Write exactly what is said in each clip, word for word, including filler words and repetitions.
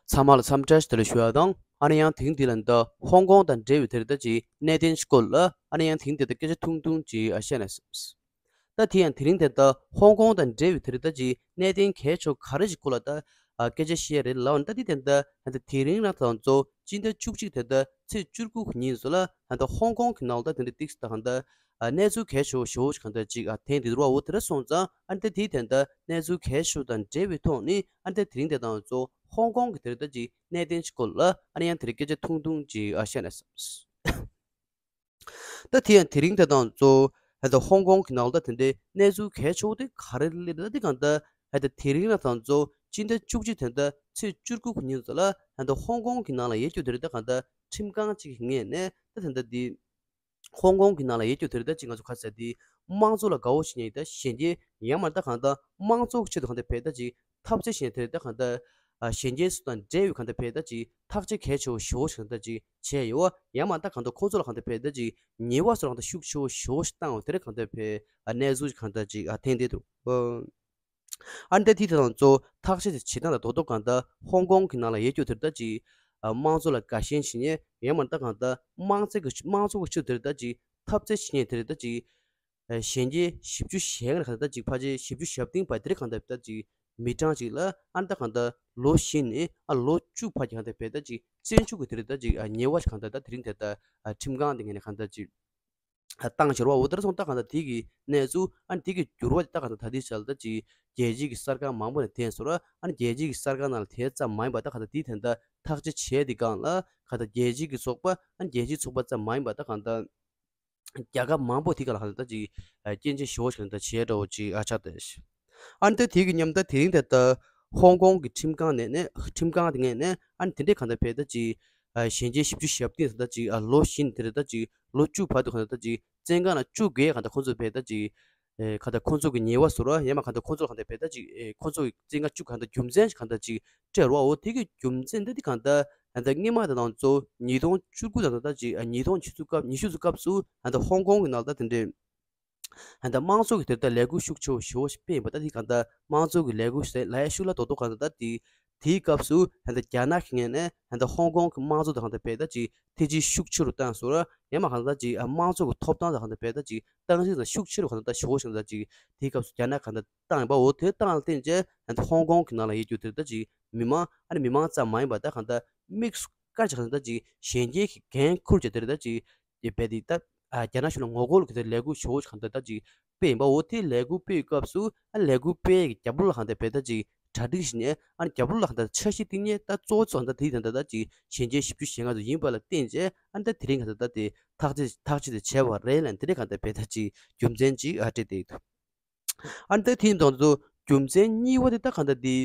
ཚང་མ་ལ་འཚམས་འདྲི་བཀྲ་ཤིས་བདེ་ལེགས་ཞུ་ཡ་དང་། ཨ་ནི་ཡང་དེ་རིང་འདི་ལ་འདི་ཧོང་ཀོང་དང་འབྲེལ་བའི་དེ་རིང་ད་ཅིག་གནད་དོན་ཞིག་སྐོར་ལ་ཨ་ནི་ཡང་དེ་རིང་འདི་ལ་སྐད་ཆ་ཐུང་ཐུང་ཅིག་ཨ་བཤད་ན་བསམས། ད་དེ་ཡང་དེ་རིང་དེ་ད་ཧོང་ཀོང་དང་འབྲེལ་བའི་དེ་རིང་ད་ཅིག་གནད་དོན་གལ་ཆེ་བ་ག་རེ་ཞིག་སྐོར་ལ་ད་ཨ་སྐད་ཆ་བཤད་རེད་ལབ་ན། ད་དེ་དེ་ད་ད་དེ་རིང་རང་དང་གཙོ་སྤྱི་ཟླ་བཅུ་གཅིག་དེ་ད་ཚེས་བཅུ་དགུ་གི་ཉིན་སུ་ལ་ད་ཧོང་ཀོང་གི་ནང་ལ་ད་དེ་འདྲ་ཏིག་ད་གང་ད་ཨ་གནས་ཚུལ་གལ་ཆེ་བ་ཞེ་པོ་ཞིག་གང་ད་ཅིག་ཨ་ཐོན་དེ་རུ་བ་འོ་དེ་ར་སོང་ཙང་། ཨ་ནི་ད་དེ་དེ་ད་གནས་ཚུལ་གལ་ཆེ་བ་དང་འབྲེལ་བའི་ཐོག་ནས་ཨ་ནི་ད་དེ་རིང་དེ་དང་གཙོ་ཧོང་ཀོང་གི་དེ་རིང་ད་ཅིག་གནད་དོན་ཞིག་སྐོར་ལ་ཨ་ནི་ཡང་དེ་རིང་སྐད་ཆ་ཐུང་ཐུང་ཅིག་ཨ་བཤད་ན་བསམས། ད་དེ་ཡང་དེ་རིང་དེ་དང་གཙོ་ཧ་ད་ཧོང་ཀོང་གི་ནང་ལ་ད་དེ་འདྲའི་གནས་ཚུལ་གལ་ཆེ་བོ་དེ་ག་རེ་སླེབས་ད་དེ་གང་ད་ཧ་ད་དེ་རིང་ལ་དང་གཙོ་སྤྱི་ཟླ་བཅུ་གཅིག་དེ་ད་ཚེས་བཅུ་དགུ་གི་ཉིན་ཙམ་ལ་ཧ་ད་ཧོང་ཀོང་གི་ནང་ལ་ཡོད་རྒྱུ་དེ་རེད། ད་གང་ད་ཁྲིམས་ཁང་གཅིག་གི་ངོས་ནས་ད་དེ་ད་དེ་ཧོང་ཀོང་གི་ནང་ལ་ཡོད་རྒྱུ་དེ་རེད། ད་ཅིག་ང་ཚོ་ཁ་ཟེར་དེ་དམངས་གཙོ་ལ་དགའ་བོ་བྱེད་མཁན་ད་གཞོན་སྐྱེས་ཡང་མ་ད་གང་ད་དམངས་གཙོ་གི་ཆེད་དུ་གང་ད་བས་ད་ཅིག་འཐབ་རྩོད་བྱེད་མཁན་དེ་རེད། ད་གང་ད་ཨ་གཞོན་སྐྱེས་སུ་དང་འབྲེལ་བའི་གང་ལྟར་བས་ད་ཅིག་ཐག་གཅོད་གལ་ཆེ་བོ་ཞེ་པོ་ཞིག་གང་ལྟར་ཅིག་བྱས་ཡོད་པ། ཡང་མ་ད་གང་ལྟར་ཁོང་ཚོ་ལ་གང་ལྟར་བས་ད་ཅིག་ཉེས་པ་སོགས་གང་ལྟར་ཤུགས་ཆེ་བོ་ཞེ་པོ་ཞིག་བཏང་བ་དེ་རེད། གང་ལྟར་བས་ཨ་གནས་ཚུལ་གང་ལྟར་ཅིག་ཨ་ཐོན་བསྡད་འདུག་ཨ་ནི་ད་དེ་དང་གཙོ་བོ་ཐག་གཅོད་དེ་བྱེད་སྟངས་ལ་རྡོག་རྡོག་གང་ལྟར་ཧོང་ཀོང་གི་ནང་ལ་ཡོད་རྒྱུ་དེ་ད་ཅིག་ཨ་དམངས་གཙོ་ལ་དགའ་ཞེན་བྱེད་མཁན། ཡང་མ་ད་གང་ལྟར་དམངས་གཙོ་གི་དམངས་གཙོ་གི་ཆེད་དུ་དེ་ད་ཅིག་འཐབ་རྩོད་བྱེད་མཁན་དེ་རེད། ད་ཅིག་ཨ་གཞོན་སྐྱེས་བཞི་བཅུ་ཞེ་ལྔ་གང་ལྟར་ཅིག་ཕལ་ཆེར་བཞི་བཅུ་ཞེ་བདུན་བར་དེར་གང་ལྟར་ད་ཅིག་མི་གྲངས་ཅིག་ལ་ཨ་ནི་ད་གང་ལྟར་ལོ་བཞི་ནས་ཨ་ལོ་བཅུ་བར་གྱི་གང་ལྟར་བས་ད་ཅིག་བཙོན་འཇུག་གི་དེ་རེད། ད་ཅིག་ཨ་ཉེས་པ་ཞིག་གང་ལྟར་ད་དེ་རིང་དེ་ལྟར་ཨ་ཁྲིམས་ཁང་དེ་ངོས་ནས་གང་ལྟར་ཅིག་ཨ་བཏང་བྱ་རོགས་འོ་དེར་སོང་། ད་གང་ལྟར་དེ་གི་གནས་ཚུལ་ཨ་ནི་དེ་གི་འགྱུར་བ་དེ་ད་གང་ལྟར་ད་དེ་བྱས་ལ་ད་ཅིག་རྒྱལ་སྤྱིའི་གི་གསར་ཁང་མང་པོ་ནས་ཐོན་སོང་ར། ཨ་ནི་རྒྱལ་སྤྱིའི་གི་གསར་ཁང་ནང་ལ་དེ་ཙམ་མ་ཡིན་པ་ད་གང་ལྟར་དེ་དེ་ལྟར་ཐག་གཅོད་བྱས་དེ་སྒང་ལ་གང་ལྟར་རྒྱལ་སྤྱིའི་གི་ཚོགས་པ་ཨ་ནི་རྒྱལ་སྤྱིའི་ཚོགས་པ་ཙམ་མ་ཡིན་པ་ད་གང་ལྟར་རྒྱལ་ཁབ་མང་པོ་དེ་ག་ལ་གང་ལྟར་ཅིག་ཨ་སྐྱོན་བརྗོད་ཞེ་པོ་ཞིག་གང་ལྟར་བྱས་འདྲ་བོ་ཅིག་ཨ་ཆགས་ཏེ། ཨ་ནི་ད་དེ་གི་མཉམ་ད་དེ་རིང་དེ་ལྟར་ཧོང་ཀོང་གི་ཁྲིམས་ཁང་ནས་ནས་ཁྲིམས་ཁང་དེ་ངོས་ནས་ཨ་ནི་དེ་འདྲའི་གང་ལྟར་བས་ད་ཅིག་ཨ་གཞོན་སྐྱེས་བཞི་བཅུ་ཞེ་བདུན་ད་ཅིག་ཨ་ལོ་བཞི་ནས་དེ་རེད། ད་ཅིག་ལོ་བཅུ་བར་དུ་གང་ལྟར་ད་ཅིག་བཙོན་ཁང་ལ་བཅུག་དགོས། གང་ལྟར་ཁོང་ཚོ་བས་ད་ཅིག་ཨེ་གང་ལྟར་ཁོང་ཚོ་གི་ཉེས་པ་སོར་བ་ཡང་མ་གང་ལྟར་ཁོང་ཚོ་ལ་གང་ལྟར་བས་ད་ཅིག་ཨེ་ཁོང་ཚོ་གི་བཙོན་ཁང་བཅུག་གང་ལྟར་རྒྱུ་མཚན་ཞིག་གང་ལྟར་ཅིག་སྤྲད་རོགས་འོ། དེ་གི་རྒྱུ་མཚན་འདི་དེ་གང་ལྟར་ཨ་ད་སྔོན་མ་དེ་དང་གཙོ་ཉིས་སྟོང་བཅུ་དགུ་དང་ད་ཅིག་ཨ་ཉིས་སྟོང་ཉི་ཤུ་སྐབས་ཉི་ཤུ་ཚོ་སྐབས་སུ་ཨ་ད་ཧོང་ཀོང་གི་ནང་ལ་ད་དེ་འདྲའི་ཨ་ད་དམངས་གཙོ་གི་དེར་ད་ལས་འགུལ་ཤུགས་ཆེ་བོ་ཞེ་པོ་ཞིག་སྤེལ་ཡིན་པ། ད་དེ་གང་ལྟར་དམངས་གཙོ་གི་ལས་འགུལ་ཞིག་ལ་ཡ་ཤུགས་ལ་རྡོག་རྡོག་གང་ལྟར་ད་དེ་དེའི་སྐབས་སུ་ཨ་ད་རྒྱ་ནག་གི་ངོས་ནས་ཨ་ད་ཧོང་ཀོང་གི་དམངས་གཙོ་དང་གང་ལྟར་བས་ད་ཅིག་ཐེ་ཇུས་ཤུགས་ཆེ་རུ་བཏང་སོང་ར། ཡང་མ་གང་ལྟར་ཅིག་ཨ་དམངས་གཙོ་གི་ཐོབ་ཐང་དང་གང་ལྟར་བས་ད་ཅིག་སྟངས་འཛིན་དང་ཤུགས་ཆེ་རུ་གང་ལྟར་ཞེ་པོ་ཞིག་གང་ལྟར་ཅིག་དེའི་སྐབས་སུ་རྒྱ་ནག་གང་ལྟར་བཏང་ཡིན་པ་འོ། དེ་བཏང་ལ་བརྟེན་བྱས་ཨ་ད་ཧོང་ཀོང་གི་ནང་ལ་ཡོད་རྒྱུ་དེར་ད་ཅིག་མི་མང་ཨ་ནི་མི་མང་ཙམ་མ་ཡིན་པ་ད་གང་ལྟར་དམིགས་སུ་བཀར་བྱས་གང་ལྟར་ཅིག་གཞོན་སྐྱེས་ཀྱི་འགན་འཁུར་བྱས་དེ་རེད། ད་ཅིག་དེ་བས་དེ་ད་ཨ་རྒྱ་ནག་གཞུང་ལ་ངོ་རྒོལ་གྱི་དེ་ལས་འགུལ་ཞེ་པོ་ཞིག་གང་ལྟར་ད་ཅིག་སྤེལ་ཡིན་པ་འོ། དེ་ལས་འགུལ་སྤེལ་བའི་སྐབས་སུ་ཨ་ལས་འགུལ་སྤེལ་ཡས་ཀྱི་རྒྱབ་ལོགས་ལ་གང་ལྟར་བས་ད་ཅིག་གྲ་སྒྲིག་བྱེད་མཁན་ཨ་རྒྱབ་ལོགས་ལ་གང་ལྟར་འཆར་གཞི་བཏིང་མཁན་ད་གཙོ་བོ་གཙོ་ད་དེ་དང་ད་ད་ཅིག་གཞོན་སྐྱེས་བཞི་བཅུ་ཞེ་ལྔ་ཚོ་ཡིན་པ་ལ་བརྟེན་བྱས་ཨ་ད་དེ་རིང་གང་ལྟར་ད་དེ་ཐག་གཅོད་ཐག་གཅོད་དེ་བྱས་པ་རེད་ལབ་དེ་རིང་གང་ལྟར་བས་ད་ཅིག་རྒྱུ་མཚན་ཅིག་ཨ་སྤྲད་དེ་འདུག་ཨ་ནི་ད་དེ་ཡིན་དང་དུ་རྒྱུ་མཚན་གཉིས་པ་དེ་ད་གང་ལྟར་དེ་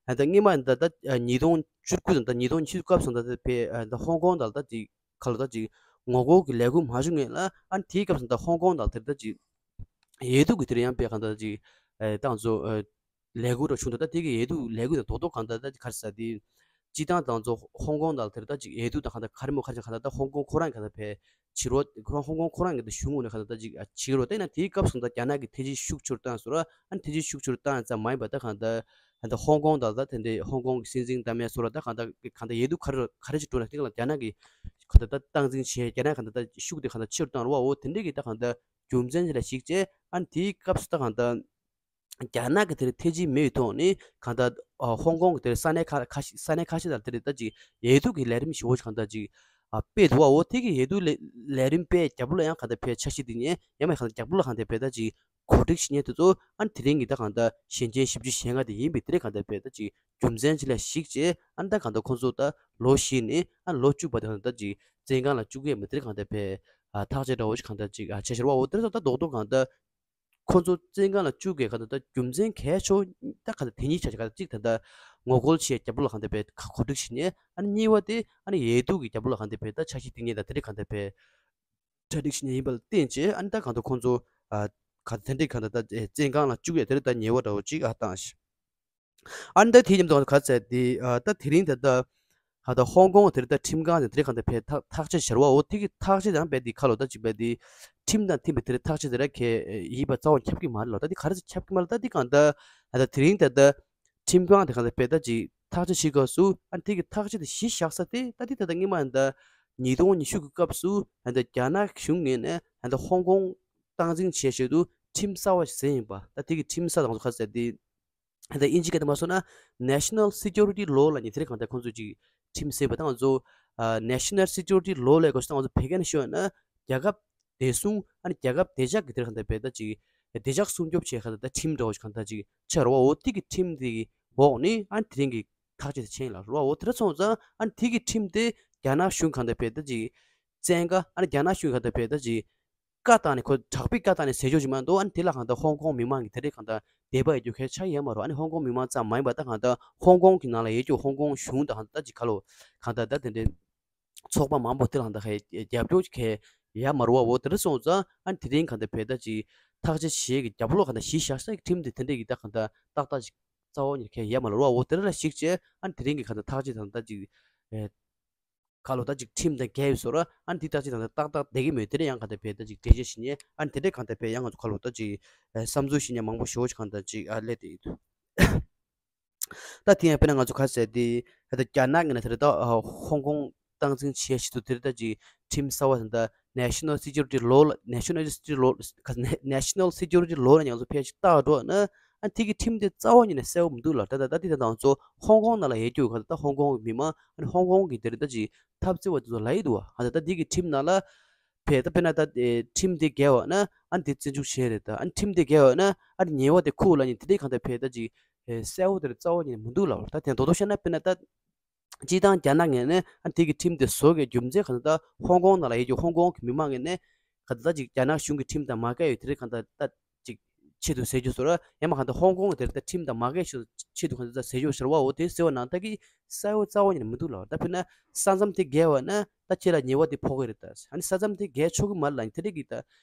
ཨ་ད་སྔོན་མ་ད་ད་ཉིས་སྟོང་བཅུ་དགུ་དང་ད་ཉིས་སྟོང་ཉི་ཤུ་སྐབས་སུ་ད་ད་བས་ཨ་ད་ཧོང་ཀོང་ད་ད་ཅིག་ཁ་ལོ་ད་ཅིག་ངོ་རྒོལ་གྱི་ལས་འགུལ་མ་བྱུང་སྔོན་ལ་ཨ་ནི་དེའི་སྐབས་སུ་ད་ཧོང་ཀོང་དང་དེར་ད་ཅིག་འོས་བསྡུ་གི་དེར་ཡང་དཔེ་གང་ལྟར་ཅིག་ཨེ་ཏང་ཙུའུ་ཨེ་ལས་འགུལ་ར་བྱུང་འདུག་ད་དེ་གི་འོས་བསྡུ་ལས་འགུལ་དང་རྡོག་རྡོག་གང་ལྟར་ད་ག་རེ་ཟེར་དེ་སྤྱིར་བཏང་ཏང་ཙུའུ་ཧོང་ཀོང་དང་དེར་ད་ཅིག་འོས་བསྡུ་དང་གང་ལྟར་ག་རེ་མོ་ག་རེ་གང་ལྟར་ད་ཧོང་ཀོང་ཁོ་རང་གི་གང་ལྟར་ཕེ་ཕྱི་རོལ་ཁོ་རང་ཧོང་ཀོང་ཁོ་རང་གི་ད་གཞུང་ངོས་ནས་གང་ལྟར་ད་ཅིག་ཨ་བྱེད་ཀྱི་རོ། དེ་ན་དེའི་སྐབས་སུ་ད་རྒྱ་ནག་གི་ཐེ་ཇུས་ཤུགས་ཆེ་རུ་བཏང་སོང་ར། ཨ་ཐེ་ཇུས་ཤུགས་ཆེ་རུ་བཏང་ཙམ་མ་ཡིན་པ་ད་གང་ལྟར་ད་ཧོང་ཀོང་དང་ད་དེ་འདྲའི་ཧོང་ཀོང་གི་སྲིད་འཛིན་ད་མེད་སོང་ར། ད་གང་ལྟར་གང་ལྟར་འོས་བསྡུ་ག་རེ་ག་རེ་ཅིག་འགྲོ་ན་དེ་ག་ལ་རྒྱ་ནག་གི་གང་ལྟར་ད་སྟངས་འཛིན་བྱས་རྒྱ་ནག་གང་ལྟར་ད་ཤུགས་དེ་གང་ལྟར་ཆེ་རུ་བཏང་ར་བ། འོ་དེ་འདྲའི་གི་ད་གང་ལྟར་རྒྱུ་མཚན་ཅིག་ལ་གཞིགས་བྱས་ཨ་ནི་དེའི་སྐབས་སུ་ད་གང་ལྟར་རྒྱ་ནག་གི་དེར་ཐེ་ཇུས་མེད་པའི་ཐོག་ནས་གང་ལྟར་ཨ་ཧོང་ཀོང་གི་དེར་ས་གནས་ཁ་ཁ་ཤས་ས་གནས་ཁ་ཤས་དང་དེར་ད་ཅིག་འོས་བསྡུ་གི་ལས་རིམ་ཞེ་པོ་ཅིག་གང་ལྟར་ཅིག་ཨ་སྤེལ་འདུག་བ། འོ་དེ་གི་འོས་བསྡུ་ལས་ལས་རིམ་སྤེལ་རྒྱབ་ལོགས་ཡང་གང་ལྟར་ཕེ་འཆར་གཞི་འདི་ཉན་ཡང་མེད་གང་ལྟར་རྒྱབ་ལོགས་ལ་གང་ལྟར་ཕེ་ད་ཅིག་གོ་སྒྲིག་བྱེད་མཁན་དེ་ཚོ་ཨ་ནི་དེ་རིང་གི་ད་གང་ལྟར་གཞོན་སྐྱེས་བཞི་བཅུ་ཞེ་ལྔ་དེ་ཡིན་པས་དེ་རིང་གང་ལྟར་ཕེ་ད་ཅིག་རྒྱུ་མཚན་ཅིག་ལ་གཞིགས་བྱས་ཨ་ནི་ད་གང་ལྟར་ཁོང་ཚོ་ད་ལོ་བཞི་ནས་ཨ་ལོ་བཅུ་བར་དུ་གང་ལྟར་ཅིག་བཙོན་ཁང་ལ་བཅུག་གི་ཡོད་མི་དེ་རིང་གང་ལྟར་ཕེ་ཨ་ཐག་བཅད་འདྲ་བོ་ཞིག་གང་ལྟར་ཅིག་ཨ་བྱས་ཤར་བ། འོ་དེ་ཚོ་ད་རྡོག་རྡོག་གང་ལྟར་ཁོ་ཚོ་བཙོན་ཁང་ལ་བཅུག་གི་ག་ད་ད་རྒྱུ་མཚན་གལ་ཆེ་ད་ག་ད་དེ་གཉིས་ཆ་ཆ་ག་ད་གཅིག་ད་ད་ངོ་རྒོལ་བྱེད་རྒྱབ་ལོགས་ལ་གང་ད་བས་གོ་སྒྲིག་བྱེད་ནས་ཨ་ནི་གཉིས་པ་དེ་ཨ་ནི་འོས་བསྡུ་གི་རྒྱབ་ལོགས་ལ་གང་ད་བས་ད་འཆར་གཞི་དེ་གཉིས་ད་དེ་རིང་གང་ད་བས་གྲ་སྒྲིག་བྱེད་ནས་ཡིན་པ་ལ་བརྟེན་བྱས་ཨ་ནི་ད་གང་ད་ཁོང་ཚོ་ཨ་ག་ད་དེ་འདྲའི་གང་ད་ད་བཙོན་ཁང་ལ་བཅུག་ཡ་དེ་རིང་ད་ཉེས་པ་འདྲ་བོ་གཅིག་ཨ་བཏང་ཞིང་། ཨ་ནི་ད་དེ་མཉམ་དུ་ག་ཚད་དེ་ཨ་ད་དེ་རིང་ད་ད་ཧ་ད་ཧོང་ཀོང་དེ་རིང་ད་ཁྲིམས་ཁང་ནས་དེ་རིང་གང་ད་བས་ཐག་ཐག་གཅོད་བྱ་ར་བ། འོ་དེ་གི་ཐག་གཅོད་དང་བས་དེ་ཁ་ལོ་ད་ཅིག་བས་དེ་ཁྲིམས་དང་མཐུན་པའི་དེ་རིང་ཐག་གཅོད་དེ་ར་ཁེ་ཡིན་པ་རྩ་བ་ཁྱབ་ཀྱི་མ་རེད་ལོ། ད་དེ་ག་རེ་ཁྱབ་ཀྱི་མ་རེད། ད་དེ་གང་ད་ཧ་ད་དེ་རིང་ད་ད་ཁྲིམས་ཁང་དེ་གང་ད་བས་ད་ཅིག་ ཐག་གཅོད་བྱེད་སྐབས་སུ་ཨ་ནི་དེ་གི་ཐག་གཅོད་དེ་གཞི་བཞག་ས་དེ་ད་དེ་ད་ལྟ་སྔོན་མ་ད་ཉིས་སྟོང་ཉི་ཤུ་གི་སྐབས་སུ་ད་རྒྱ་ནག་གཞུང་ངོས་ནས་ད་ཧོང་ཀོང་སྟངས་འཛིན་བྱེད་ཆེད་དུ་ཁྲིམས་གསར་བ་ཞིག་བཟོས་ཡིན་པ། ད་དེ་གི་ཁྲིམས་གསར་དང་ཁ་གསལ་དེ་ད་ཨིན་ཇི་སྐད་དུ་མ་སོང་ན་National Security Law ལབ་མཁན་དེ་རིགས་གང་ལྟར་ཁོང་ཚོས་ཅིག་ཁྲིམས་བཟོས་པ་དང་། ང་ཚོ་National Security Law ལབ་དགོས་ཤེས་ང་ཚོ་བོད་སྐད་ནང་ཤོད་ན་རྒྱལ་ཁབ་བདེ་སྲུང་ཨ་ནི་རྒྱལ་ཁབ་བདེ་འཇགས་ཀྱི་དེ་རིགས་གང་ལྟར་བས་ད་ཅིག་བདེ་འཇགས་སྲུང་སྐྱོབ་བྱེད་གང་ལྟར་ད་ཁྲིམས་འདྲ་བོ་ཞིག་གང་ལྟར་ཅིག་ཆགས་རེད་བ། འོ་དེ་གི་ཁྲིམས་དེ་འོག་ནས་ཨ་ནི་དེ་རིང་གི་ཐག་གཅོད་དེ་ཕྱིན་ལ་རེད་བ། འོ་དེ་འདྲ་སོང་ཙང་ཨ་ནི་དེ་གི་ཁྲིམས་དེ་རྒྱ་ནག་གཞུང་གང་ལྟར་བས་ད་ཅིག་བཙན་བཀའ་ཨ་ནི་རྒྱ་ནག་གཞུང་གང་ལྟར་བས་ད་ཅིག་བཀའ་བཏང་ནས་ཁོ་དྲག་པོའི་བཀའ་བཏང་ནས་ཟེར་ཕྱོགས་ཅིག་མ་གཏོགས། ཨ་ནི་དེ་ལ་གང་ལྟར་ཧོང་ཀོང་མི་མང་གི་དེ་རིགས་གང་ལྟར་དད་པ་ཡོད་རྒྱུ་གལ་ཆགས་ཡོད་མ་རེད། ཨ་ནི་ཧོང་ཀོང་མི་མང་ཙམ་མ་ཡིན་པ་ད་གང་ལྟར་ཧོང་ཀོང་གི་ནང་ལ་ཡོད་རྒྱུ་ཧོང་ཀོང་གཞུང་དང་གང་ལྟར་ད་ཅིག་ག་ལོ་གང་ལྟར་ད་དེ་འདྲའི་ཚོགས་པ་མང་པོ་དེ་ལ་གང་ལྟར་གང་རྒྱབ་སྐྱོར་གལ་ཡོད་མ་རེད་བ། འོ་དེ་འདྲ་སོང་ཙང་ཨ་ནི་དེ་རིང་གང་ལྟར་བས་ད་ཅིག་ཐག་གཅོད་བྱེད་ཀྱི་རྒྱབ་ལོགས་གང་ལྟར་གཞི་བཞག་ས་ཀྱི་ཁྲིམས་དེ་དེ་འདྲས་ཀྱི་ད་གང་ལྟར་ཏག་ཏག་ཅིག་རྩ་བ་ཉིད་གལ་ཡོད་མ་རེད་བ། འོ་དེ་འདྲ་ལ་གཞིགས་བྱས་ཨ་ནི་དེ་རིང་གི་གང་ལྟར་ཐག་གཅོད་དང་ད་ཅིག་ཁ་ལོ་ད་ཅིག་ཁྲིམས་དང་འགལ་བའི་བཟོ་འདྲ་ཨ་ནི་དེ་ད་ཅིག་ད་ད་ཏག་ཏག་བསྡད་ཀྱི་མེད། དེ་འདྲ་ཡང་ག་ད་བས་ད་ཅིག་འགྲེལ་བརྗོད་བྱེད་ཉན་ཨ་ནི་དེ་འདྲ་གང་ད་བས་ཡང་ང་ཚོ་ཁ་ལོ་ད་ཅིག་བསམ་ཚུལ་བྱེད་ཉན་མང་པོ་ཞེ་པོ་ཅིག་གང་ད་ཅིག་ཨ་སླེབས་བསྡད་ཡོད། ད་དེ་ཡང་དཔེར་ན་ང་ཚོ་ཁ་གསལ་དེ་ད་རྒྱ་ནག་གི་ནང་དེ་རེད་ད་ཧོང་ཀོང་སྟངས་འཛིན་བྱེད་ཆེད་དུ་དེ་རེད་ད་ཅིག་ཁྲིམས་གསར་བ་དེ་ད་National Security Law ལ་National Security Law National Security Law ལ་ཡང་ཚོ་ཕལ་ཆེར་བལྟ་འགྲོ་ན། ཨ་དེ་གི་ཁྲིམས་དེ་རྩ་བ་ཉིད་ནས་གསལ་པོ་མི་འདུག་ལ། ད་ད་ད་དེ་ད་ང་ཚོ་ཧོང་ཀོང་ནང་ལ་ཡོད་རྒྱུ་ག་ད་ཧོང་ཀོང་གི་མི་མང་ཨ་ནི་ཧོང་ཀོང་གི་དེ་རེད་ད་ཅིག་འཐབ་རྩོད་པ་དེ་ཚོ་ལ་ཡི་འདུག་བ། ཨ་ད་ད་དེ་གི་ཁྲིམས་ནང་ལ་ཕེ་ད་དཔེར་ན་ད་ཁྲིམས་དེ་འགལ་བ་ན་ཨ་ནི་དེ་བཙོན་འཇུག་བྱས་རེད། ད་ཨ་ནི་ཁྲིམས་དེ་འགལ་བ་ན་ཨ་ནི་ཉེས་པ་དེ་ཁུར་ལ་ཉིན་དེ་འདྲའི་གང་ད་ཕེ་ད་ཅིག་གསལ་པོ་དེ་རྩ་བ་ཉིད་ནས་མི་འདུག་ལ། ད་དེ་མདོར་བསྡུས་བཤད་ན་དཔེར་ན་ད། སྤྱིར་བཏང་རྒྱ་ནག་ངོས་ནས་ཨ་དེ་གི་ཁྲིམས་དེ་བཟོ་དགོས་རྒྱུ་མཚན་གང་ལྟར་ཧོང་ཀོང་ནང་ལ་ཡོད་རྒྱུ་ཧོང་ཀོང་གི་མི་མང་ངོས་ནས་གང་ལྟར་ཅིག་རྒྱ་ནག་གཞུང་གི་ཁྲིམས་དང་མ་འགལ་བའི་དེ་རིགས་གང་ལྟར་ད་ཅིག་ཆེད་དུ་ཟེར་རྒྱུ་བཟོ་འདྲ་ཡང་མ་གང་ལྟར་ཧོང་ཀོང་གི་དེ་རིགས་ད་ཁྲིམས་དང་མ་འགལ་ཞིག་ཆེད་དུ་གང་ལྟར་ད་ཟེར་རྒྱུ་ཟེར་བ་འོ་དེ་ཟེར་བ་ནང་ལྟར་གི་གསལ་པོ་རྩ་བ་ཉིད་ནས་མི་འདུག་ལ། ད་དཔེར་ན་ས་མཚམས་དེ་བརྒལ་བ་ན་ད་ཁྱེད་ལ་ཉེས་པ་དེ་ཕོག་གི་རེད། ད་ཨ་ནི་ས་མཚམས་དེ་བརྒལ་ཆོག་གི་མ་རེད་ལ་དེ་རིགས་ཀྱི་ད་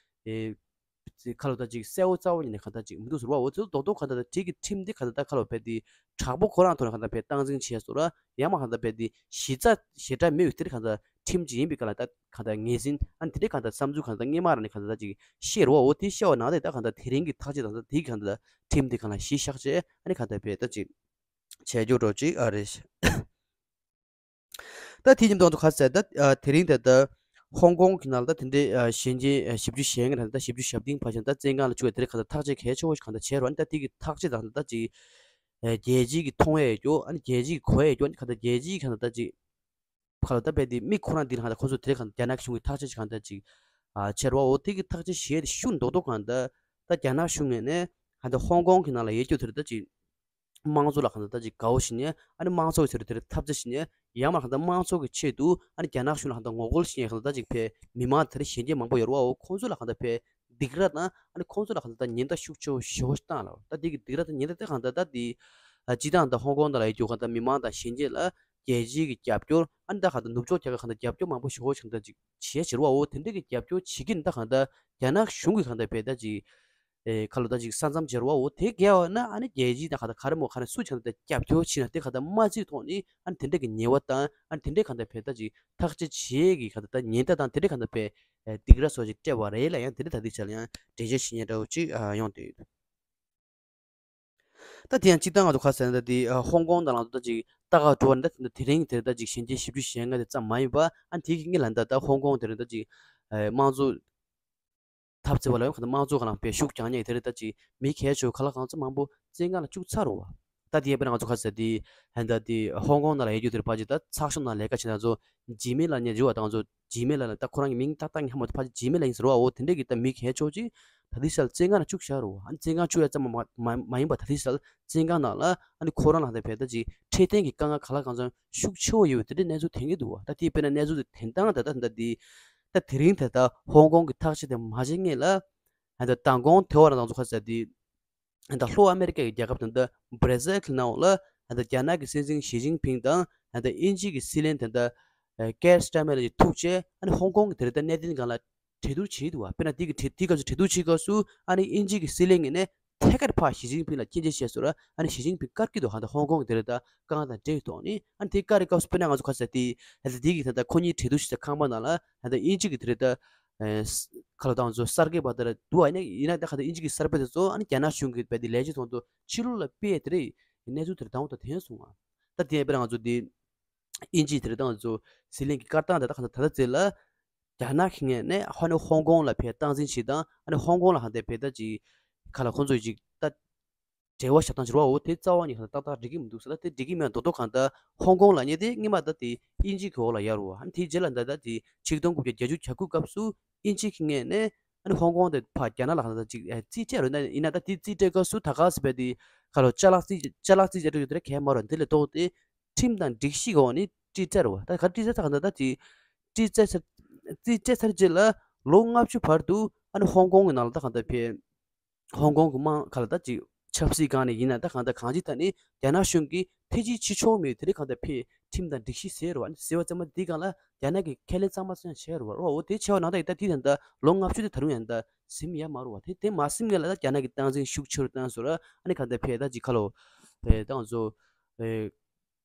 ཨེ། ཁ་ལོ་ད་ཅིག་གསལ་པོ་རྩ་བ་ཉིད་ནས་གང་ལྟར་ཅིག་མི་འདུག་ཟེར་བ། འོ་ཚོ་རྡོག་རྡོག་གང་ལྟར་ད་དེ་གི་ཁྲིམས་འདི་གང་ལྟར་ད་ཁ་ལོ་བས་དེ་དྲག་པོ་ཁོ་རང་ཐོག་ནས་གང་ལྟར་བས་སྟངས་འཛིན་བྱས་སོ་ར་ཡང་མ་གང་ལྟར་བས་དེ་གཞི་རྩ་ཞེ་དྲག་མེད་པའི་དེ་གང་ལྟར་ཁྲིམས་ཅིག་ཡིན་པའི་སྐབས་ལ་ད་གང་ལྟར་ངེས་ཟིན་ཨ་ནི་དེ་འདྲའི་གང་ལྟར་བསམ་ཚུལ་གང་ལྟར་སྔོན་མ་རང་ནས་གང་ལྟར་ད་ཅིག་བཤད་རོ། འོ་དེ་བཤད་བ་ནང་དེ་ད་གང་ལྟར་དེ་རིང་གི་ཐག་གཅོད་དང་ད་དེ་གི་གང་ལྟར་ཁྲིམས་དེ་གང་ལ་གཞི་བཞག་བྱས་ཨ་ནི་གང་ལྟར་བས་ད་ཅིག་བྱས་རྒྱུ་འགྲོ་ཅིག་ཨ་རེད། ད་དེ་ཉིན་དུ་ང་ཚོ་ག་ཟེར་ད་ཨ་དེ་རིང་དེ་ད་ཧོང་ཀོང་གི་ནང་ལ་ད་དེ་འདྲའི་ཨ་ཞན་ཆེན་ཨ་བཞི་བཅུ་ཞེ་ལྔ་རེད། ད་བཞི་བཅུ་ཞེ་བདུན་ཕལ་ཆེར་ད་བཙོན་ཁང་ལ་བཅུག་པའི་དེ་རིང་ག་ད་ཐག་གཅོད་གལ་ཆེ་བོ་ཞིག་ག་ད་བྱས་རོགས། ཨ་ནི་ད་དེ་གི་ཐག་གཅོད་དང་ད་ཅིག་ཨ་རྒྱལ་སྤྱི་གི་མཐོང་ཡས་ཡོད་རྒྱུ་ཨ་ནི་རྒྱལ་སྤྱི་གི་གོ་ཡས་ཡོད་རྒྱུ་ཨ་ནི་ག་ད་རྒྱལ་སྤྱི་གི་ག་ད་ད་རྒྱལ་སྤྱི་གི་ག་ད་ད་ཅིག་ཁ་ལོ་ད་བས་དེ་མི་ཁོ་རང་འདི་ལ་ག་ད་ཁོ་ཚོ་དེ་རིང་ག་ད་རྒྱ་ནག་གཞུང་གི་ཐག་གཅོད་ཞིག་ག་ད་ཅིག་ཨ་བྱས་རོགས། འོ་དེ་གི་ཐག་གཅོད་བྱས་དེ་ཤུགས་མདོག་མདོག་ག་ད་ད་རྒྱ་ནག་གཞུང་ངོས་ནས་ག་ད་ཧོང་ཀོང་གི་ནང་ལ་ཡོད་རྒྱུ་དེ་རེད་ད་ཅིག་དམངས་གཙོ་ལ་གང་ལྟར་ད་ཅིག་དགའ་བོ་ཞིག་ནས་ཨ་ནི་དམངས་གཙོ་གི་ཆེད་དུ་དེར་འཐབ་རྩོད་ཞིག་ནས་ཡང་མ་གང་ལྟར་དམངས་གཙོ་གི་ཆེད་དུ་ཨ་ནི་རྒྱ་ནག་གཞུང་ལ་གང་ལྟར་ངོ་རྒོལ་ཞིག་ནས་གང་ལྟར་ད་ཅིག་ཕེ་མི་མང་དེར་ཞན་ཆ་མང་པོ་ཡོད་རེད་བ། འོ་ཁོང་ཚོ་ལ་གང་ལྟར་ཕེ་སྡིགས་ར་དང་ཨ་ནི་ཁོང་ཚོ་ལ་གང་ལྟར་ད་ཉེན་བརྡ་ཤུགས་ཆེ་བོ་ཞེ་བོ་ཞིག་བཏང་ལ། ད་དེ་གི་སྡིགས་ར་དང་ཉེན་བརྡ་དེ་གང་ལྟར་ད་དེ་སྤྱི་བཏང་ད་ཧོང་ཀོང་ད་ལ་ཡོད་རྒྱུ་གང་ལྟར་མི་མང་དང་ཞན་ཆ་ལ་རྒྱལ་སྤྱིའི་གི་རྒྱབ་སྐྱོར་ཨ་ནི་ད་གང་ལྟར་ནུབ་ཕྱོགས་རྒྱལ་ཁབ་གང་ལྟར་རྒྱབ་སྐྱོར་མང་པོ་ཞེ་བོ་ཞིག་གང་ལྟར་ཅིག་བྱེད་བྱེད་རེད་བ། འོ་དེ་འདྲ་གི་རྒྱབ་སྐྱོར་བྱེད་ཀྱིན་ད་གང་ལྟར་རྒྱ་ནག་གཞུང་གི་གང་ལྟར་ཕེ་ད་ཅིག་ཨེ་ཁ་ལོ་ད་ཅིག་ས་མཚམས་སྦྱར་བ་འོ་དེ་བརྒལ་བ་ན་ཨ་ནི་རྒྱལ་སྤྱིའི་ནང་ག་ད་ག་རེ་མོ་ག་རེ་སུ་ཆགས་ད་རྒྱབ་སྐྱོར་བྱེད་ན་དེ་ག་ད་མ་བརྩིས་ཐོག་ནས་ཨ་ནི་དེ་འདྲ་གི་ཉེས་པ་དང་ཨ་ནི་དེ་འདྲ་ག་ད་ཕེ་ད་ཅིག་ཐག་གཅོད་བྱེད་ཀྱི་ག་ད་ད་ཉེན་བརྡ་དང་དེ་འདྲ་ག་ད་ཕེ་ཨེ་སྡིགས་ར་སོགས་ཅིག་སྤྲད་པ་རེད་ལ། ཡང་དེ་འདྲ་ད་དེ་ཆ་ལ་ཡང་འགྲེལ་བརྗོད་བྱེད་ཉན་འདྲ་བོ་ཅིག་ཨ་ཡོང་བསྡད་ཡོད། ད་དེ་ཡང་སྤྱིར་བཏང་ང་ཚོ་ག་ཟེར་ན་ད་དེ་ཨ་ཧོང་ཀོང་དང་ལ་ད་ཅིག་ལྟ་ག་འགྲོ་བ་ནི་ད་དེ་རིང་དེ་ད་ཅིག་ཞན་ཆ་བཞི་བཅུ་ཞེ་ལྔ་དེ་ཙམ་མ་ཡིན་པ་ཨ་ནི་དེ་གི་སྔོན་ལ་ད་ད་ཧོང་ཀོང་དེ་རིང་ད་ཅིག་ཨ་དམངས་གཙོ་འཐབ་རྩོད་པ་ལ་ཡང་གང་ལྟར་དམངས་གཙོ་གང་ལ་དཔེ་ཤུགས་རྒྱག་མཁན་དེ་རེད། ད་ཅིག་མི་གལ་ཆེ་བ་ག་ལ་གང་འཚམ་མང་པོ་བཙོན་ཁང་ལ་བཅུག་ཚར་རོ་བ། ད་དེ་ཡས་པ་ན་ང་ཚོ་ག་ཟེར་དེ་ཧན་ད་དེ་ཧོང་ཀོང་ནང་ལ་ཡོད་རྒྱུ་དེར་ཕ་ཅིག་ད་ཚགས་ཤོག་ནང་ལས་ཀ་བྱེད་ན་ཚོ་ཇི་མེ་ལ་ཉེ་འཇུ་བ་དང་ཚོ་ཇི་མེ་ལ་ད་ཁོ་རང་གི་མིང་ཏག་ཏག་ངས་ཧ་མ་ཐུབ་ཕ་ཅིག་ཇི་མེ་ལ་ཡིན་ཟེར་བ། འོ་དེ་འདྲས་ཀྱི་ད་མི་གལ་ཆེ་བ་ཅིག་ད་དེ་ཤར་བཙོན་ཁང་ལ་བཅུག་བཞག་རོ་བ། ཨ་ནི་བཙོན་ཁང་བཅུག་ཡ་ཙམ་མ་མ་མ་ཡིན་པ་ད་དེ་ཤར་བཙོན་ཁང་ནང་ལ་ཨ་ནི་ཁོ་རང་ལ་ད་ཕེ་ད་ཅིག་འཕྲོད་བསྟེན་གྱི་དཀའ་ངལ་ག་ལ་གང་འཚམ་ཤུགས་ཆེ་བོ་ཡོད་པའི་དེ་འདྲས་གནས་ཚུལ་ཐོན་གྱི་འདུག་བ། ད་དེ་དཔེར་ན་གནས་ཚུལ་དེ་དེ་འདང་ད་ད་ད་དེ། ད་དེ་རིང་ད་ལྟ་ཧོང་ཀོང་གི་ཐག་གཅོད་དེ་མ་བྱེད་སྔོན་ལ་ད་མདང་དགོང་དེ་བར་ང་ཚོ་ག་ཟེར་དེ་ད་ལྷོ་ཨ་མེ་རི་ཀ་གི་རྒྱལ་ཁབ་དེ་འདྲ་བྷ་ར་ཟིལ་གྱི་ནང་ལ་ད་རྒྱ་ནག་གི་སྲིད་འཛིན་ཞི་ཅིན་ཕིང་དང་ད་དབྱིན་ཇི་གི་སྲིད་བློན་དེ་འདྲ་ཀེར་སི་ཊར་མེར་གྱིས་ཐུག་བྱས་ཨ་ནི་ཧོང་ཀོང་གི་དེ་རིང་ད་གནད་དོན་སྒང་ལ་གྲོས་བསྡུར་བྱས་འདུག་བ། དཔེར་ན་དེ་གི་གྲོས་དེ་སྐབས་སུ་གྲོས་བསྡུར་བྱེད་སྐབས་སུ་ཨ་ནི་དབྱིན་ཇི་གི་སྲིད་བློན་ངོས་ནས་ཐད་ཀར་ཕར་ཞི་ཅིན་ཕིང་ལ་སྐྱོན་བརྗོད་བྱས་སོང་ར། ཨ་ནི་ཞི་ཅིན་ཕིང་བཀར་གྱི་འདུག་ཧ་ད་ཧོང་ཀོང་གི་དེ་རེད་ད་དཀའ་ངལ་དང་འབྲེལ་ཡོད་ཐོག་ནས་ཨ་ནི་དེ་བཀར་རེ་སྐབས་སུ་དཔེར་ན་ང་ཚོ་ག་ཟེར་དེ་ཧ་ད་དེ་གི་ད་ད་ཁོ་གཉིས་གྲོས་བསྡུར་བྱེད་ས་ཁང་པ་ནང་ལ་ཧ་ད་དབྱིན་ཇི་གི་དེ་རེད་ད་ཁ་ལོ་དང་ཚོ་གསར་འགོད་པ་དེ་ར་འདུག་ཨ་ནི་ཡིན་ན་ད་ཧ་ད་དབྱིན་ཇི་གི་གསར་པ་དེ་ཚོ་ཨ་ནི་རྒྱ་ནག་གཞུང་གི་བས་དེ་ལས་བྱེད་ཚོ་ཚོ་ཕྱི་ལོགས་ལ་སྤེལ་དེ་རེད་གནས་ཚུལ་དེ་རེད་དང་པོ་ད་ཐོན་སོང་ཨ། ད་དེ་ཡང་དཔེར་ན་ང་ཚོ་འདི་དབྱིན་ཇིའི་དེ་རིང་ད་ང་ཚོ་ཟི་ལིང་གི་བཀའ་བཏང་ད་ད་གང་ལྟར་ད་ལྟ་ཚེ་ལ་རྒྱ་ནག་གི་ངོས་ནས་ཧ་ནི་ཧོང་ཀོང་ལ་ཕེ་སྟངས་འཛིན་བྱེད་དང་ཨ་ནི་ཧོང་ཀོང་ལ་གང་ལྟར་ཕེ་ད་ཅིག་ག་ལ་ཁོང་ཚོ་ཅིག་ད་འབྲེལ་བ་བཞག་སྟངས་ཅིག་རེད་བ། འོ་དེ་རྩ་བ་ནས་གང་ལྟར་ཏག་ཏག་འགྲིག་གི་མི་འདུག་ཟེར་ལ་དེ་འགྲིག་གི་མེད་མདོག་མདོག་གང་ལྟར་ཧོང་ཀོང་ལབ་མཁན་དེ་སྔོན་མ་ད་དེ་དབྱིན་ཇི་གི་འོག་ལ་ཡོད་རེད་བ། ཨ་ནི་དེའི་རྗེས་ལ་ད་ད་དེ་ཆིག་སྟོང་དགུ་བརྒྱ་བརྒྱད་ཅུ་གྱ་དགུ་སྐབས་སུ་དབྱིན་ཇི་གི་ངོས་ནས་ཨ་ནི་ཧོང་ཀོང་དེ་ཕར་རྒྱ་ནག་ལ་གང་ལྟར་ཅིག་ཨེ་རྩིས་སྤྲད་རེད་ན་ཡིན་ན་ད་དེ་རྩིས་སྤྲད་སྐབས་སུ་ད་ག་ཟེར་བས་དེ་ག་ལོ་ཅ་ལག་རྩིས་ཅ་ལག་རྩིས་སྤྲད་རེད་དེ་གལ་མ་རེད། དེ་ལས་ལྡོག་སྟེ་ཁྲིམས་དང་སྒྲིག་གཞི་གི་འོག་ནས་རྩིས་སྤྲད་རེད་བ། ད་ག་རྩིས་སྤྲད་ཚར་གང་ལྟར་ད་ཅིག་རྩིས་སྤྲད་ཚར་རྩིས་སྤྲད་ཚར་རྗེས་ལ་ལོ་ལྔ་བཅུ་བར་དུ་ཨ་ནི་ཧོང་ཀོང་གི་ནང་ལ་ད་གང་ལྟར་ཕེ་ཧོང་ཀོང་གི་དམངས་ཁ་ལ་ད་ཅིག་ཆབ་སྲིད་སྒང་ནས་ཡིན་ན་ད་གང་ལྟར་གང་ཅི་ད་ནི་རྒྱ་ནག་གཞུང་གིས་ཐེ་ཇུས་བྱེད་ཆོག་མེད་དེ་རིང་གང་ལྟར་ཕེ་ཁྲིམས་དང་སྒྲིག་གཞི་ཟེར་བ་ནི་ཟེར་བ་ཙམ་མ་དེ་སྒང་ལ་རྒྱ་ནག་གི་ཁས་ལེན་གཙང་མ་ཙམ་བྱས་རོ་བ། འོ་དེ་བྱས་པ་ནང་ད་ཡིན་ད་དེ་ད་ད་ལོ་ལྔ་བཅུ་དེ་ད་རུང་ཡང་ད་ཟིན་ཡ་མ་རོ་བ། དེ་དེ་མ་ཟིན་ངེས་ལ་ད་རྒྱ་ནག་གི་སྟངས་འཛིན་ཤུགས་ཆེ་རུ་བཏང་སོ་ར། ཨ་ནི་གང་ལྟར་ཕེ་ད་ཅིག་ཁ་ལོ་ཕེ་ད་ང་ཚོ་ཨེ།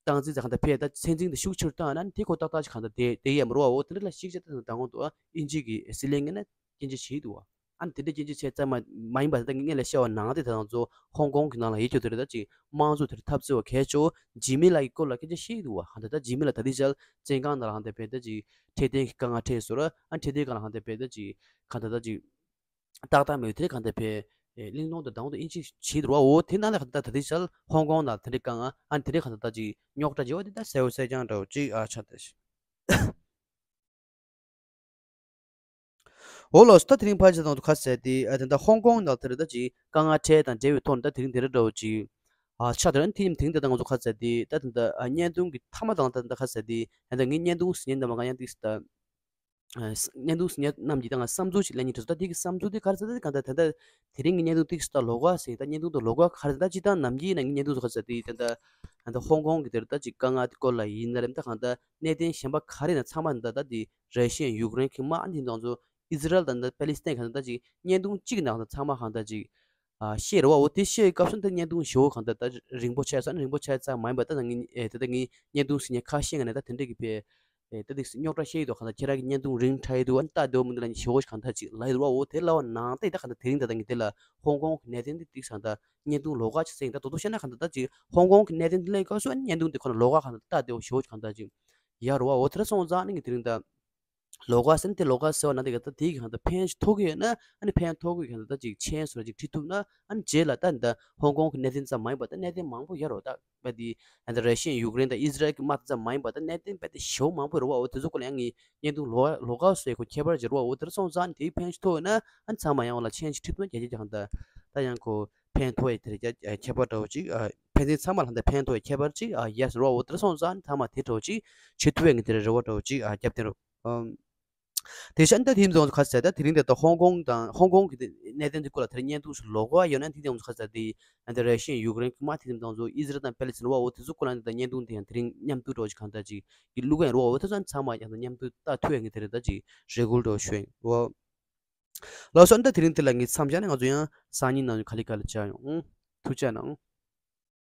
སྟངས་འཛིན་ཟེར་གང་ལྟར་ཕེ་ད་ཚད་འཛིན་དེ་ཤུགས་ཆེ་རུ་བཏང་ན་དེ་ཁོ་ཏག་ཏག་ཅིག་གང་ལྟར་དེ་དེ་ཡས་མ་རུ་བ། འོ་དེ་འདྲ་ལ་ཤིག་ཅེས་ད་དང་དགོངས་འདུག་ཨ་དབྱིན་ཇི་གི་སྲིད་བློན་ངོས་ནས་སྐྱོན་བརྗོད་བྱེད་འདུག་བ། ཨ་ནི་དེ་འདྲ་སྐྱོན་བརྗོད་བྱས་ཙམ་མ་མ་ཡིན་པ་ད་ངས་ལས་བཤད་པ་ནང་དེ་ད་དང་ཚོ་ཧོང་ཀོང་གི་ནང་ལ་ཡིད་སྐྱོ་དེ་རེད། ད་ཅིག་དམངས་གཙོ་དེར་འཐབ་རྩོད་པ་གལ་ཆེ་ཇི་མི་ལ་གི་སྐོར་ལ་སྐད་ཆ་བཤད་འདུག་བ། གང་ལྟར་ད་ཇི་མི་ལ་ད་དེ་ཞལ་བཙོན་ཁང་ནང་ལ་གང་ལྟར་ཕེ་ད་ཅིག་འཕྲོད་བསྟེན་གྱི་དཀའ་ངལ་འཕྲད་སོ་ར། ཨ་ནི་འཕྲོད་བསྟེན་སྒང་ལ་གང་ལྟར་ཕེ་ད་ཅིག་གང་ལྟར་ད་ཅིག་ཏག་ཏག་མེད་དེ་གང་ལྟར་ཕེ། ཨེ་གླེང་སློང་དང་དང་དུ་ཨིན་ཅི་བྱེད་འདུག་བ། འོ་དེ་ནང་ལ་གང་ལྟར་ད་དེ་ཞལ་ཧོང་ཀོང་ནང་དེ་འདྲའི་དཀའ་ངལ་ཨ་ནི་དེ་འདྲའི་གང་ལྟར་ད་ཅིག་རྙོག་དྲ་བྱེད་པ་དེ་ད་གསལ་བོ་གསལ་རྐྱང་འདྲ་བོ་ཅིག་ཨ་ཆགས་ཏེ། འོ་ལགས་སོ། ད་དེ་རིང་ཕལ་ཆེར་དང་དུ་ཁ་གསལ་ཏེ་ཨ་དེ་འདྲ་ཧོང་ཀོང་ནང་དེ་རེད་ད་ཅིག་དཀའ་ངལ་འཕྲད་དང་འབྲེལ་བའི་ཐོག་ནས་ད་དེ་རིང་དེ་འདྲ་འདྲ་བོ་ཅིག་ཨ་ཆགས་དེ་རིང་དེ་ཉིན་དེ་རིང་དེ་ད་ང་ཚོ་ཁ་གསལ་ཏེ་ད་དེ་འདྲ་ཨ་བརྙན་ཐུང་གི་མཐའ་མ་དང་ད་དེ་འདྲ་ཁ་གསལ་ཏེ་ཨ་ད་ངའི་བརྙན་ཐུང་ཟིན་ཉན་དང་མ་གང་ཡང་ཏིག་ད། ཨ་བརྙན་ཐུང་གཟིགས་མཁན་རྣམས་ཀྱིས་ད་ང་བསམ་ཚུལ་ཞིག་གླེང་སྙིང་འདོད་སོང་། ད་དེ་གི་བསམ་ཚུལ་དེ་ག་རེ་ཟེར་ན་གང་ལྟར་ད་ལྟ་དེ་རིང་གི་བརྙན་ཐུང་ཏིག་ཙམ་ད་ལོགས་ཀ་ཟེར། ད་བརྙན་ཐུང་དུ་ལོགས་ཀ་ག་རེ་ད་སྤྱིར་བཏང་ནམ་རྒྱུན་ཡིན་ན་ངའི་བརྙན་ཐུང་དུ་ག་རེ་ཟེར་དེ་ད་ལྟ་ད་ལྟ་ཧོང་ཀོང་གི་དེར་ད་ཅིག་དཀའ་ངལ་དེ་སྐོར་ལ་ཡིན་ན་རེད། ད་གང་ལྟར་གནད་དོན་གཞན་པ་ག་རེ་ཡིན་ན་ཚང་མ་ད་ལྟ་དེ་ར་ཤི་ཡ་ཡུཀ་རེན་གྱི་དམག་ཨ་ནི་དེ་ཚོ་ཨི་ཛི་རལ་དང་ད་པེ་ལི་སི་ཐན་གང་ལྟར་ད་ཅིག་བརྙན་ཐུང་གཅིག་གི་ནང་ད་ཚང་མ་གང་ལྟར་ཅིག་ཨ་བཤད་རེད་བ། འོ་དེ་བཤད་ཡི་སྐབས་སུ་ད་བརྙན་ཐུང་ཞེ་པོ་གང་ལྟར་ད་རིང་པོ་ཆགས་སོང་། རིང་པོ་ཆགས་ཙམ་མ་ཡིན་པ་ད་ད་ངའི་ཨེ་ད་ད་ངའི་བརྙན་ཐུང་གཟིགས་མཁན་ཁ་ཤས་ཀྱིས་ད་དེ་འདྲ་གི་ཕེ་ཨེ་ད་དེ་རྙོག་དྲ་བཤད་ཡི་འདུག་གང་ལྟར་ཁྱེད་རང་གི་བརྙན་ཐུང་རིང་དྲགས་ཡི་འདུག་ཨ་ནི་ལྟ་བདེ་པོ་མི་འདུག་ལབ་མཁན་ཞེ་པོ་ཞིག་གང་ལྟར་ཅིག་ལབ་ཡི་འདུག་བ། འོ་དེ་ལབ་པ་ནང་བཞིན་ད་གང་ལྟར་དེ་རིང་ད་ད་ངས་དེ་ལ་ཧོང་ཀོང་གི་གནད་དོན་དེ་ཏིག་ཙམ་ད་བརྙན་ཐུང་ལོགས་ཀ་ཅིག་གཟིགས། ད་དོ་དོ་བཤད་ན་གང་ལྟར་ད་ཅིག་ཧོང་ཀོང་གི་གནད་དོན་དེ་གླེང་སྐབས་སུ་ཨ་ནི་བརྙན་ཐུང་དེ་ཁོ་ན་ལོགས་ཀ་གང་ལྟར་ལྟ་བདེ་པོ་ཞེ་པོ་ཞིག་གང་ལྟར་ཅིག་ཡོད་རེད་བ། འོ་དེ་འདྲ་སོང་ཙང་ཨ་ནི་ངས་དེ་རིང་ད་ལོགས་ཀ་ཟེར་ན་དེ་ལོགས་ཀ་ཟེར་བ་ན་དེ་ག་ད་དེ་གི་གང་ལྟར་ཕན་ཐོགས་ཀྱི་ཡོད་ན་ཨ་ནི་ཕན་ཐོགས་ཀྱི་གང་ལྟར་ད་ཅིག་མཆན་བཟོ་འདྲ་ཅིག་བྲིས་ཐུབ་ན་ཨ་ནི་རྗེས་ལ་ད་ད་ཧོང་ཀོང་གི་གནད་དོན་ཙམ་མ་ཡིན་པ་ད་གནད་དོན་མང་པོ་ཡོད་རེད་བ། ད་བ་དེ་ཨ་ད་ར་ཤི་ཡ་ཡུཀ་རེན་དང་ཨི་ཛི་རལ་གྱི་དམག་དེ་ཙམ་མ་ཡིན་པ་ད་གནད་དོན་རྦད་དེ་ཞེ་པོ་མང་པོ་ཡོད་རེད་བ། འོ་དེ་ཚོ་སྐོར་ལ་ཡང་ངས་བརྙན་ཐུང་ལོགས་ཀ་ལོགས་ཀ་བཟོ་ཡི་ཁོ་ཁྱད་པར་ཅིག་རེད་བ། འོ་དེ་འདྲ་སོང་ཙང་ཨ་ནི་དེ་ཕན་ཐོགས་ཡོད་ན་ཨ་ནི་ཚང་མ་ཡང་འོ་ལ་མཆན་ཅིག་བྲིས་ཐུབ་ན་རྒྱ་ཆེ་རྒྱ་གང་ལྟར་ད་ཡང་ཁོ་ཕན་ཐོགས་ཡི་དེ་རེད། ཁྱད་པར་འདྲ་བོ་ཅིག་ཨ་ཕན་ཚུན་ཚང་མ་ལ་ད་ཕན་ཐོགས་ཡི་ཁྱད་པར་ཅིག་ཨ་ཡོད་རེད་བ། འོ་དེ་འདྲ་སོང་ཙང་ཨ་ནི་ཚང་མ་དེ་འདྲ་བོ་ཅིག་བྱེད་ཐུབ་ཡ་ངས་དེ་རེད་རེ་བ་འདྲ་བོ་ཅིག་ཨ་རྒྱབ་བསྟན་རོགས། ཨམ། དེ་བཞིན་ད་དེ་ཚོ་ག་ཟེར་ད་དེ་རིང་དེ་ད་ཧོང་ཀོང་དང་ཧོང་ཀོང་གི་གནད་དོན་དེ་སྐོར་ལ་དེ་རིང་བརྙན་ཐུང་ཞིག་ལོགས་ཀ་ཡོད་ན་དེ་ཚོ་ག་ཟེར་དེ་ད་ར་ཤི་ཡ་ཡུཀ་རེན་གྱི་དམག་དེ་ཚོ་ཨི་ཛི་རལ་དང་པེ་ལི་སི་ཐན་རེད་བ། འོ་དེ་ཚོ་སྐོར་ལ་ད་བརྙན་ཐུང་དེ་ཡང་དེ་རིང་མཉམ་དུ་འདྲ་བོ་ཅིག་གང་ལྟར་ཅིག་གི་བླུག་གི་ཡོད་རེད་བ། འོ་དེ་ཚོ་ཚང་མ་ཡང་ད་མཉམ་དུ་ལྟ་ཐུབ་ཡ་ངས་དེ་རིང་ད་ཅིག་རེ་སྐུལ་འདྲ་བོ་ཞུ་ཡ་ཡིན། འོ་ལགས་སོ། ད་དེ་རིང་དེ་ལ་ངས་མཚམས་བཞག་ནས་ང་ཚོ་ཡང་སང་ཉིན་ནང་ག་ལེ་ག་ལེ་བྱ་ཡོང་། ཐུགས་རྗེ་གནང་།